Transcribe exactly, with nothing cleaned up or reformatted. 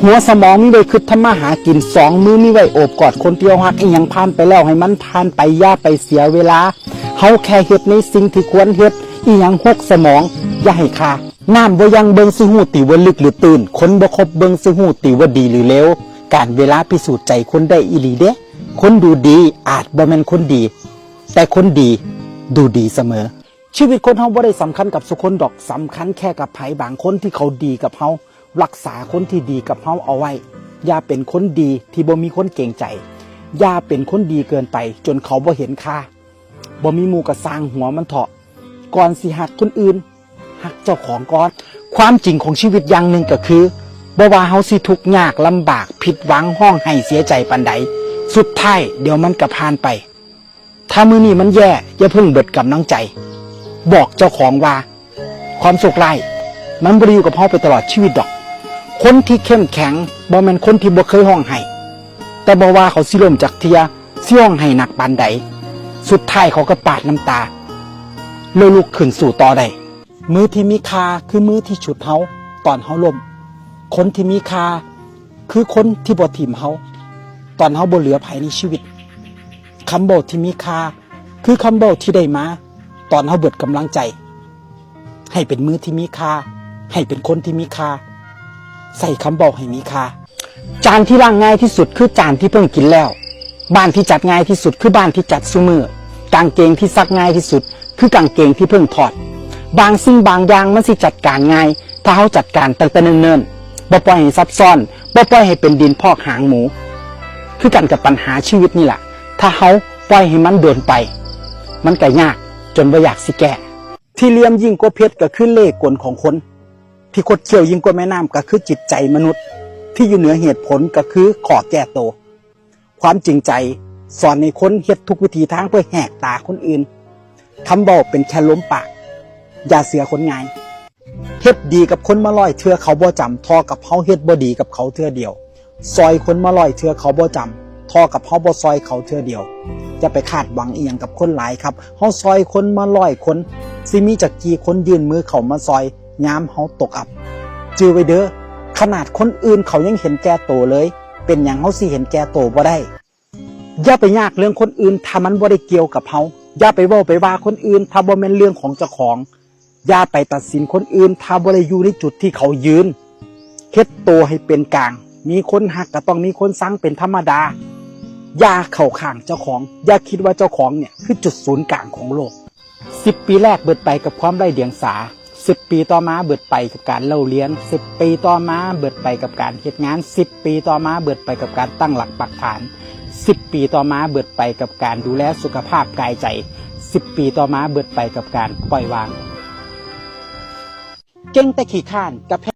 หัวสมองมีไว้คิดทำมาหากิน สองมือมีไว้โอบกอดคนที่เฮาฮัก อิหยังผ่านไปแล้วให้มันผ่านไป อย่าไปเสียเวลา เฮาแค่เฮ็ดในสิ่งที่ควรเฮ็ด อิหยังหกสมอง อย่าให้คา น้ำบ่ยังเบิ่งสิฮู้ติว่าลึกหรือตื้น คนบ่คบเบิ่งสิฮู้ติว่าดีหรือเลว กาลเวลาพิสูจน์ใจคนได้อีหลีเด้ คนดูดีอาจบ่แม่นคนดี แต่คนดีดูดีเสมอ ชีวิตคนเฮาบ่ได้สำคัญกับซุคนดอก สำคัญแค่กับไผบางคนที่เขาดีกับเฮา รักษาคนที่ดีกับเฮาเอาไว้ อย่าเป็นคนดีที่บ่มีคนเกรงใจ อย่าเป็นคนดีเกินไปจนเขาบ่เห็นค่า บ่มีหมู่ก็ซ่างหัวมันเถาะ ก่อนสิฮักคนอื่น ฮักเจ้าของก่อน ความจริงของชีวิตอย่างหนึ่งก็คือ บ่ว่าเฮาสิทุกข์ยากลำบาก ผิดหวัง ร้องไห้เสียใจปานใด สุดท้ายเดี๋ยวมันก็ผ่านไป ถ้ามื้อนี้มันแย่ อย่าเพิ่งเบิดกำลังใจ บอกเจ้าของว่า ความโชคร้าย มันบ่ได้อยู่กับเฮาไปตลอดชีวิตดอก คนที่เข้มแข็งบ่แม่นคนที่บ่เคยร้องไห้ แต่บ่ว่าเขาสิล้มจักเทื่อ สิร้องไห้หนักปานใด สุดท้ายเขาก็ปาดน้ำตา แล้วลุกขึ้นสู้ต่อได้ มือที่มีค่าคือมือที่ฉุดเฮาตอนเฮาล้ม คนที่มีค่าคือคนที่บ่ถิ้มเฮาตอนเฮาบ่เหลือไผในชีวิต คำเว้าที่มีค่าคือคำเว้าที่ได้มาตอนเฮาเบิดกำลังใจ ให้เป็นมือที่มีค่า ให้เป็นคนที่มีค่า ใส่คำเว้าให้มีค่า จานที่ล้างง่ายที่สุดคือจานที่เพิ่งกินแล้ว บ้านที่จัดง่ายที่สุดคือบ้านที่จัดซุมื้อ กางเกงที่ซักง่ายที่สุดคือกางเกงที่เพิ่งถอด บางสิ่งบางอย่างมันสิจัดการง่าย ถ้าเฮาจัดการตั้งแต่เนิ่นๆ บ่ปล่อยให้ซับซ้อน บ่ปล่อยให้เป็นดินพอกหางหมู คือกันกับปัญหาชีวิตนี่ล่ะ ถ้าเฮาปล่อยให้มันโดนไป มันก็ยากจนบ่อยากสิแก้ ที่เหลี่ยมยิ่งกว่าเพชรก็คือเล่ห์กลของคน ที่คดเคี้ยวยิ่งกว่าแม่น้ำก็คือจิตใจมนุษย์ ที่อยู่เหนือเหตุผลก็คือข้อแก้ตัว ความจริงใจสอนให้คนเฮ็ดทุกวิธีทางเพื่อแหกตาคนอื่น คำเว้าเป็นแค่ลมปาก อย่าเชื่อคนง่าย เฮ็ดดีกับคนมาร้อยเทื่อเขาบ่จำ เท่ากับเฮาเฮ็ดบ่ดีกับเขาเทื่อเดียว ซอยคนมาร้อยเทื่อเขาบ่จำ เท่ากับเฮาบ่ซอยเขาเทื่อเดียว อย่าไปคาดหวังอิหยังกับคนหลายครับ เฮาซอยคนมาร้อยคน สิมีจักกี่คนยื่นมือเข้ามาซอย ยามเฮาตกอับ จื่อไว้เด้อ ขนาดคนอื่นเขายังเห็นแก่ตัวเลย เป็นหยังเฮาสิเห็นแก่ตัวบ่ได้ อย่าไปยากเรื่องคนอื่นถ้ามันบ่ได้เกี่ยวกับเฮา อย่าไปเว้าไปว่าคนอื่นถ้าบ่แม่นเรื่องของเจ้าของ อย่าไปตัดสินคนอื่นถ้าบ่ได้อยู่ในจุดที่เขายืน เฮ็ดตัวให้เป็นกลาง มีคนฮักก็ต้องมีคนซังเป็นธรรมดา อย่าเข้าข้างเจ้าของ อย่าคิดว่าเจ้าของเนี่ยคือจุดศูนย์กลางของโลก สิบปีแรกเบิดไปกับความไร้เดียงสา สิบปีต่อมาเบิดไปกับการเล่าเรียน สิบปีต่อมาเบิดไปกับการเฮ็ดงาน สิบปีต่อมาเบิดไปกับการตั้งหลักปักฐาน สิบปีต่อมาเบิดไปกับการดูแลสุขภาพกายใจ สิบปีต่อมาเบิดไปกับการปล่อยวาง เก่งแต่ขี้คร้านกับ